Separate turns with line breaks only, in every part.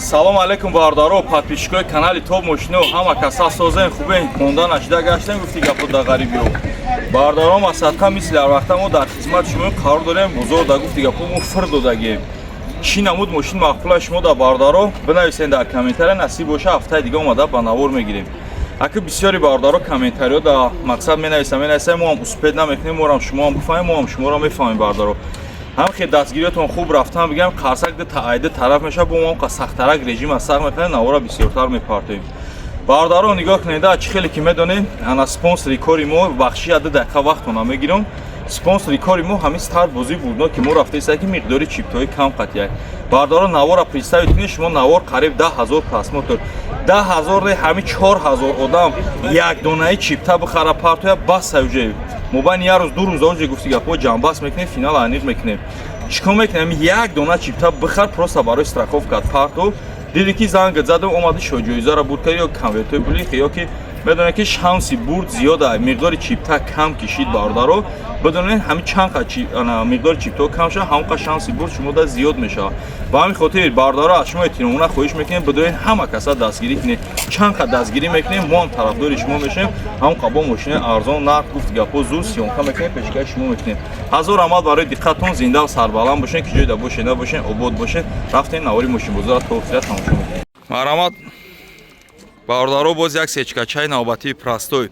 Салом алейкум, бародаро, подписчикои канали Топ Мошино. Ҳама каса созем, хубем, монда нашида гаштем, гуфти гапо да ғарибиё. Бародаро, масадқа мисли ҳар вақта мо дар хизмати шумо қарор дорем. Бозор да, гуфти гапо, мо фир додагем. Чӣ намуд мошин маъқула шумо да, бародаро, бинависен дар комментария. Насиб боша, ҳафтаи дига омада ба навор мегирем. Аки бисёри бародаро комментариё да мақсад менависам, менависам, мо ҳам успеть намекунем, моам шумоам бифаҳмем, мо ҳам шуморо мефаҳмем, бародаро. Ҳам хе дастгириётон хуб рафтан бигам, қарсак ди таайди тараф мешавад, бо мо сахтарак режим аз сахт мекунем, навора бисёртар мепартоем. Бародаро, нигоҳ кунед, чӣ хеле ки медонем, ана спонсори кори мо, бахши 2 дақиқа вақтона мегирам. Спонсори кори мо ҳамин Старт, бозии бурдно, ки мо рафтаиста, ки миқдори чиптҳои кам қатияк. Бародаро, навора представить кунед шумо, навор қариб 10 000 просмотр, 10 000 не, ҳамин 4000 одам як донаи чипта бихара, партоя, бас саюже мобайни як рӯз, 2 рӯз оже, гуфти гапҳо, ҷамъбаст мекунем, финал аниқ мекунем. Чӣ кор мекунем? Як дона чипта бихар, просто барои страховка парто. Диди ки занг задам, омади, шоҳҷоизаро бурд кард ё конвертҳои пулӣ, ё ки медонед, ки шанси бурд зиёда. Миқдори чипта кам кишид, бародаро, бидонед, ҳамин чанд миқдори чиптаҳо кам шавад, ҳамон қадр шанси бурд шумода зиёд мешавад. Ба ҳамин хотир, бародаро, аз шумо эҳтиромона хоҳиш мекунем, бидонед, ҳама каса дастгирӣ кунед. Чанд қад дастгирӣ мекунем, мо ҳам тарафдори шумо мешавем, ҳамон қад бо мошинаи арзон нарх, гуфти гапҳо, зуд съёмка мекунем, пешкаши шумо мекунем. Ҳазор раҳмат барои диққатон. Зиндаву сарбаланд бошед, ки ҷойда бошед, набошед, обод бошед. Рафтем, навори мошинбозора то охира тамошо мекунем. Марҳамат, бародаро, боз як сечкачаи навбатии простой,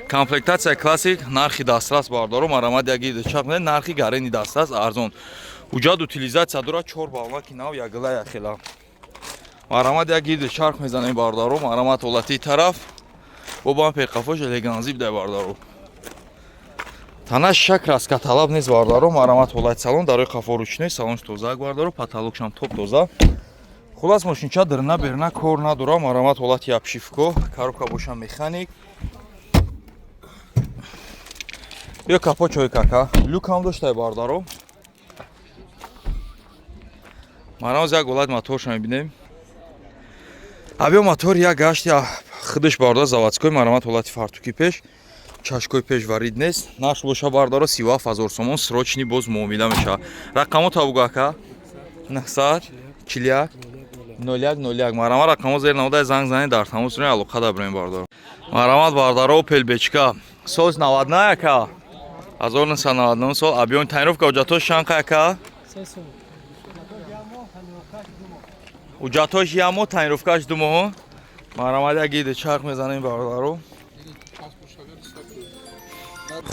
комплектация классик, нархи дастрас. Бародаро, марҳамат, як гиди чақ, нархи гарени дастрас, арзон, уҷад утилизация дорад, чор баллаки нав, ягила яхела. Марҳамат, як гиди чарх мезанем, бародаро. Марҳамат, ҳолати тараф бо бампер қафош элеганзиб дай, бародаро. Танаш шак краскаталаб нест, бародаро. Марҳамат, ҳолати салон, дарои қафо ручной, салонш тозаак, бародаро, потолокшам топ тоза. Хулас, мошинча дирна берна кор надора. Марҳамат, ҳолати обшивко, коробка боша механик. Ё капо чой кака, люкам доштай, бародаро. Марҳамат, як ҳолат моторша мебинем. Авио мотор як гашти худаш, бародар, заводской. Марҳамат, ҳолати фартуки пеш, чашкои пеш варид нест. Нарх боша, бародаро, 37 000 сомон, срочный, боз муомила мешавад. Рақамо табугу, ака? 941 01 01. Марҳамат, рақамо зер навода, занг занед, дар тамос рӯем, алоқа даброем, бародаро. Марҳамат, бародаро, Опел Бечка, соз 99, ака, 1999 сол, объём, тонировка, ҳуҷҷатҳош чанд, ака? Ҳуҷҷатҳош як моҳ, тонировкааш 2 моҳ. Марҳамат, як гиди чарх мезанем, бародаро.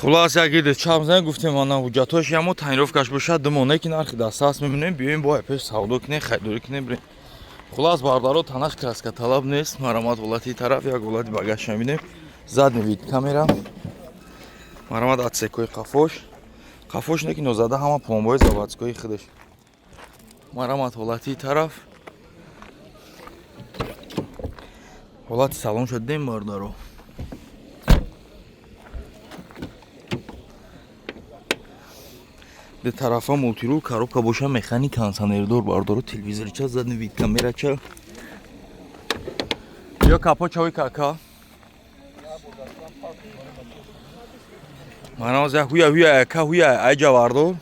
Хулас, як гиди чарх мезанем, гуфтем, ана ҳуҷҷатҳош як моҳ, тонировкаш бошад 2 моҳ, не ки нархи дастраст мебинем. Биёем, бо пеш савдо кунем, харидорӣ кунем, бирем. Хулас, бародаро, танаш краскаталаб нест. Марҳамат, ҳолати тараф, як ҳолати багаж мебинем, задний вид камера. Марҳамат, отсекои қафош, қафош не ки нозада, ҳама пломбои заводскои худаш. Марҳамат, ҳолати тараф, ҳолати салон шуд дем, бародаро. Ду тарафа мултирул, коробка боша механик, кондиционердор, бародаро, телевизорча, задний вид камерача. Ё капо чавой кака. Манам за хуя хуя ка хуя айҷа вардор.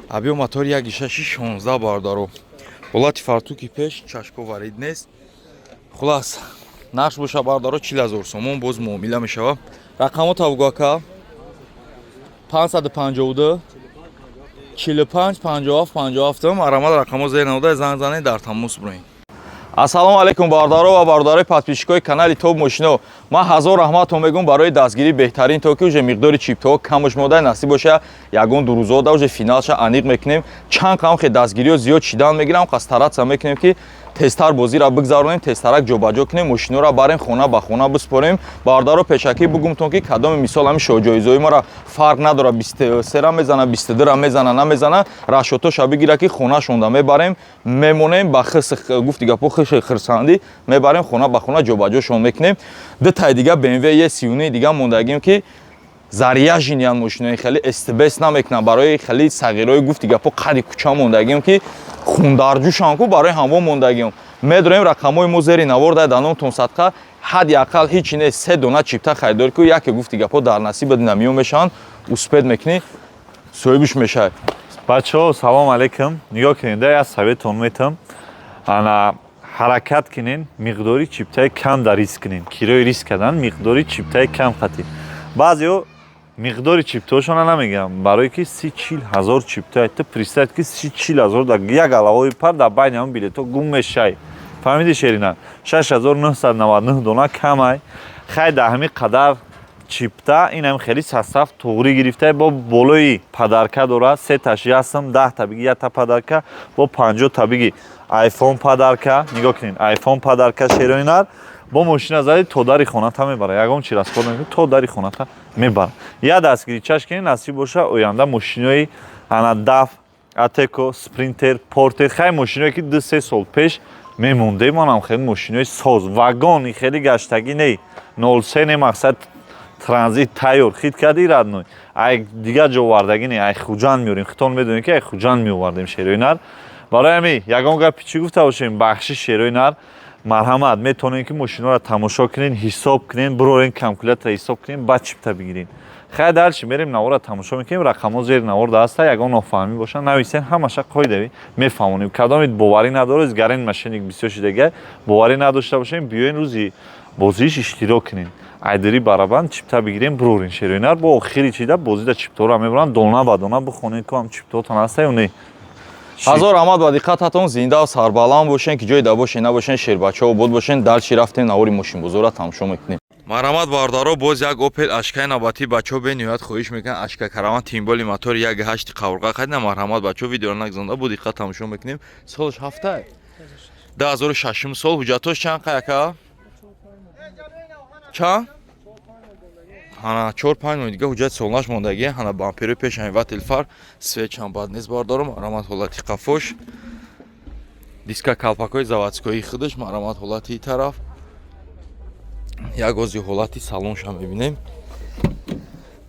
Абиё мотор як шаши 16, бародаро. Ҳолати фартуки пеш, чашко варид нест. Хулас, нарх боша, бародаро, 40 000 сомон, боз муомила мешавад. Рақамо тавгу, ака? 552 45 57 57. Марҳамат, рақамо зер навода, занг занед, дар тамос бироед. Ассалому алайкум, бародаро ва бародарои подписчикои канали Топ Мошино. Ман ҳазор раҳматон мегӯм барои дастгирии беҳтарин, то ки уже миқдори чиптаҳо камш мода. Насиб боша, ягон 2 рӯзода уже финалша аниқ мекунем. Чанд қам хе дастгириҳо зиёд шидан мегирам, қас стараться мекунем, ки тезтар бозиро бигзаронем, тезтарак ҷобаҷо кунем, мошиноро барем, хона ба хона биспорем. Бародаро, пешакӣ бугумтон, ки кадоми мисол ҳамин шоҳҷоизои мара фарқ надорад, 23-ра мезана, 22-ра мезана, намезана, расчётоша бигира, ки хонашонда мебарем, мемонем, ба хис, гуфти гапо, хиши хирсандӣ мебарем, хона ба хона ҷобаҷошон мекунем. Ду тай дига BMW E39 дига мондагим, ки заряженныян, мошинои хеле стбс намекунанд, барои хеле сағирои, гуфти гапо, қади кӯча мондагим, ки хундарҷӯшан ку, барои ҳамво мондагим. Медроем, рақамҳои мо зери навор дай, даномтон садқа. Ҳадди ақал ҳичи не, се дона чипта харидорӣ ку, яке, гуфти гапо, дар насибат намиё мешаванд, успеть мекунӣ, соҳибиш мешавад.
Бачаҳо, салом алейкум. Нигоҳ кунед, да, як советон метам. Ана, ҳаракат кунен, миқдори чиптаи кам дар риск кунен. Кирои риск кардан миқдори чиптаи кам қатӣ. Баъзеҳо миқдори чиптаҳошона намегӯям, барое ки 30-40 ҳазор чипта, ту представь ки 30-40 ҳазор дар як галавои пар дар байни ҳамн билетҳо гум мешай. Фаҳмиди, шерина? 6999 дона камай. Хай, дар ҳамин қадар чипта инам хеле састав туғрӣ гирифта, бо болои подарка дорад. Сеташ ясм, 10-та биги, якта подарка, бо 50-та биги, айфон подарка. Нигоҳ кунед, айфон подарка. Шероинар, бо мошина зади, то дари хоната мебара, ягон чи расход намекунӣ, то дари хоната мебара. Як дастгирӣ чаш кунед, насиб боша, оянда мошинои ана даф, Атеко, Спринтер, Портер, хай, мошиное ки 2-3 сол пеш мемондем, манам хеле мошинои соз, вагони хеле гаштагӣ не, 03 не, мақсад, транзит тайёр, хит кардӣ, родной, ай дигар ҷо овардагӣ не, ай Хуҷанд меорем. Хитон медонем, ки ай Хуҷанд меовардем. Шерои нар, барои ҳамин ягон гапи чӣ гуфта бошем, бахшиш. Шерои нар, марҳамат, метавонем ки мошиноро тамошо кунен, ҳисоб кунен, бирорен, калькулятора ҳисоб кунен, баъд чипта бигирен. Хай, дальше мерем, навора тамошо мекунем. Рақамҳо зери навор даста. Ягон нофаҳмӣ боша, нависен, ҳамаша қоидави мефаҳмонем. Кадомед боварӣ надоред, гарен мошенник бисёр шидага, боварӣ надошта бошем, биёен, рӯзи бозиш иштирок кунем, айдири барабан чипта бигирем, бирорен. Шероинар, бо охири чида бозида чиптаро мебаранд, дона ба дона бихонем, ку ҳам чиптаотон ҳаста ё не.
Ҳазор раҳмат ба диққататон. Зинда сарбаланд бошен, ки ҷое да бошен, набошен, шербачаҳо обод бошен. Дальше рафтем, навори мошинбозорро тамошо мекунем. Марҳамат, бародаро, боз як Опел Ашкаи навбатӣ. Бачаҳо бениҳоят хоҳиш мекунанд, Ашка караван, тимболи мотори 1.8 қаврға қайдна. Марҳамат, бачаҳо, видеоро нагзонда, бо диққат тамошо мекунем. Солаш ҳафта, 2006 сол. Ҳуҷҷатош чанд қаяка? Чанд? Ҳана, 4-5 моҳ дига ҳуҷҷати солнаш мондагӣ. Ҳана, бамперои пешами, ватель-фар, свечам бад нест, бародаро. Марҳамат, ҳолати қафош, диска калпакҳои заводскоии худаш. Марҳамат, ҳолати и тараф, як ози ҳолати салонша мебинем.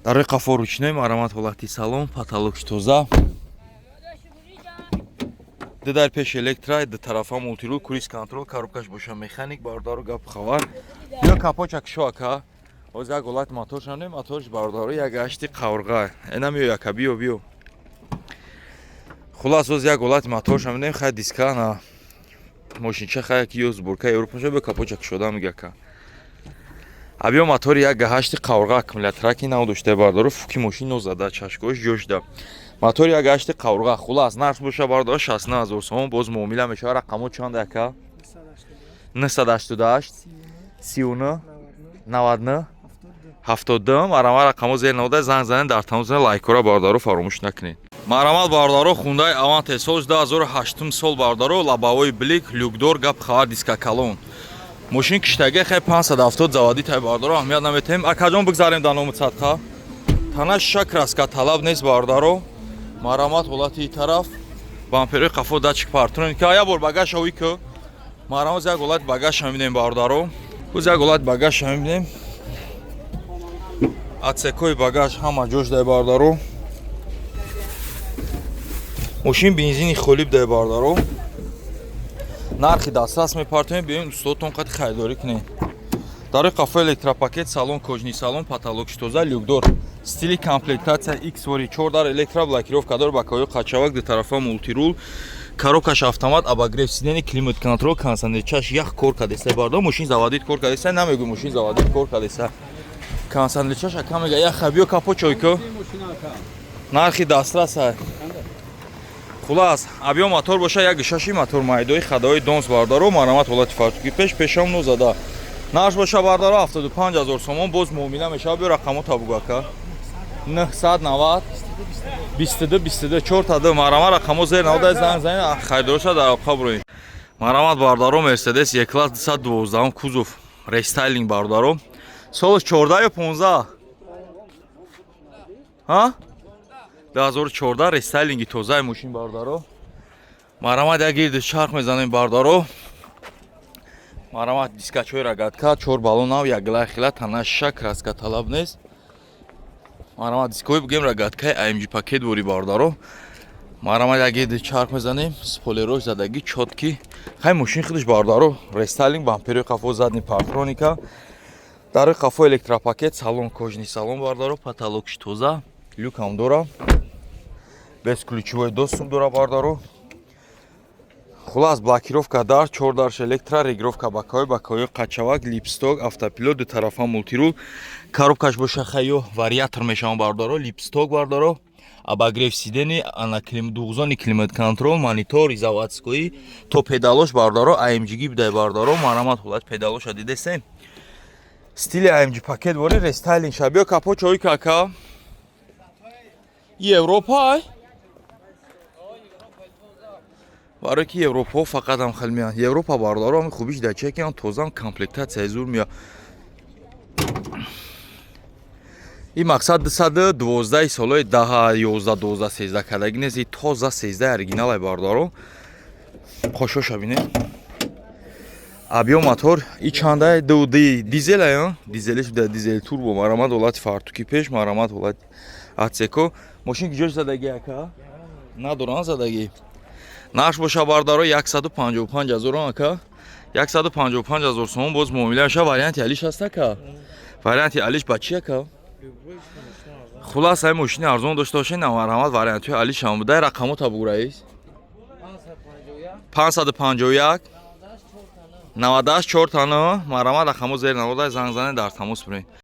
Дар рӯи қафо ручной. Марҳамат, ҳолати салон, потолокш тоза, ду дар пеш электро, ду тарафа мультируль, круиз контроль, коробкаш боша механик. Бародаро, гапу хабар, биё, капоча кушо, ака. Ҳоз як ҳолати моторш ҳам, моторш, бародаро, 1.8 қаврға. Эна миё, яка, биё, биё. Хулас, ҳоз як ҳолати моторш ҳам мебинем. Хай, диска на мошинча, хай, ки ё сборка Европа. Биё, капоча кушода, мига, ака. Абиё, мотори 1.8 қаврға, аккумулятораки нав дошта, бародаро, фуки мошин нозада, чашкош ҷошда, мотори 1.8 қаврға. Хулас, нарх боша, бародаро, 69 000 сомон, боз муомила мешава. Рақамо чанд, ака? 988 39 99 72. Марҳамат, рақамо зер навода, занг занед, дар тамос. Лайкора, бародаро, фаромӯш накунед. Марҳамат, бародаро, Хундай Аванте, соли 2008 сол, бародаро, лобовой блик, люкдор, гап хабар, диска калон, мошин киштаги, хай, 570 заводить ай, бародаро, аҳамият наметаҳем. Акаҷон, бигзарем дар номи садқа. Тана шиша краска талаб нест, бародаро. Марҳамат, ҳолати и тараф, бамперои қафо, датчик парктроник. Я бор багажа ӯй ку. Марҳамат, як ҳолати багажа мебинем, бародаро. Боз як ҳолати багажа мебинем. Отсекои багаж ҳама ҷош дай, бародаро. Мошин бензини холиб дай, бародаро. Нархи дастрас мепартоем, биёем, устодтон қати харидорӣ кунем. Дар қафо электропакет, салон кожаный салон, потолокш тоза, люкдор, стили комплектация X вори, 4 дар электро, блокировка дор, боковой қачавак, ду тарафа мультируль, коробкаш автомат, обогрев сидений, климат контроль, кондиционерчаш ях кор кардеса, бардор. Мошин заводить кор кардеса, намегӯй, мошин заводить кор кардеса, кондиционерчаш ака мега яха. Биё, капочой ку. Нархи дастраса. Хулас, абиё, мотор боша 1.6, мотор майдои хадои донс, бардаро. Марҳамат, ҳолати фартуки пеш, пешам нозада. Нарх боша, бардаро, 75 ҳазор сомон, боз муомила мешава. Биё, рақамо табугу, ака. 990 22 22 4. Марҳамат, рақамо зер навода, занг занед, харидороша дар алоқа буроед. Марҳамат, бардаро, Мерседес Е-класс 212, кузов рестайлинг, бардаро. Солаш 14 ё 15? Ҳа, 2014, рестайлинги тозаи мошин, бардаро. Марҳамат, як гирди чарх мезанем, бардаро. Марҳамат, дискачҳои рогатка, чор баллон нав, як гилай хила, тана шиша, краска талаб нест. Марҳамат, дискҳои бугем рогаткаи AMG пакет вори, бардаро. Марҳамат, як гирди чарх мезанем. Спойлерош задагӣ, чёткий. Хай, мошин худаш, бардаро, рестайлинг, бамперои қафо, задний парктроника, дарои қафо электропакет, салон кожаный салон, бардаро, потолокш тоза, люкам дора. Бесключевой доступ дора, бардаро. Хулас, блокировка дар, чор дарш электро, регулировка боковой, боковой қачавак, лепесток, автопилот, ду тарафа мультируль. Коробкаш боша хайё вариатор мешаванд, бардаро, лепесток, бардаро. Обогрев сидений, ана клим, двухзонный климат контроль, монитор, и заводской, то педалош, бардаро, AMG бидай, бардаро, марамат ҳолат педалоша дидесем. Стили AMG пакет вори рестайлинг ша. Биё капо чой кака. Европа ай? Барои ки Европаҳо фақат ҳам хел меянд. Европа, бародаро, ҳами хубиш дар чия ки ҳам тозаам, комплектатсияи зур меяд. Ин мақсад 212 солҳои 10, 11, 12, 13 кардагӣ нест, и тоза 13 оригиналай, бародаро. Қошоша бинед. Объём мотор и чандай? Ду ди дизелай, а? Дизелиш да дизел турбо, марамат ҳолати фартуки пеш, марамат ҳолати отсеко. Мошин куҷош задагӣ, ака? Надоран задагӣ. Нарх боша, бардаро, 155 ҳазор, ака. 155 ҳазор сомон боз муомила меша. Варианти алиш ҳаст, ака? Варианти алиш ба чи, ака? Хулас, ай мошини арзон дошта бошед, марҳамат, вариантҳои алиш ҳам буда. Рақамота бугу, раис. 551 98 4 тана. Марҳамат, рақамо зери навода, занг занед, дар тамос биред.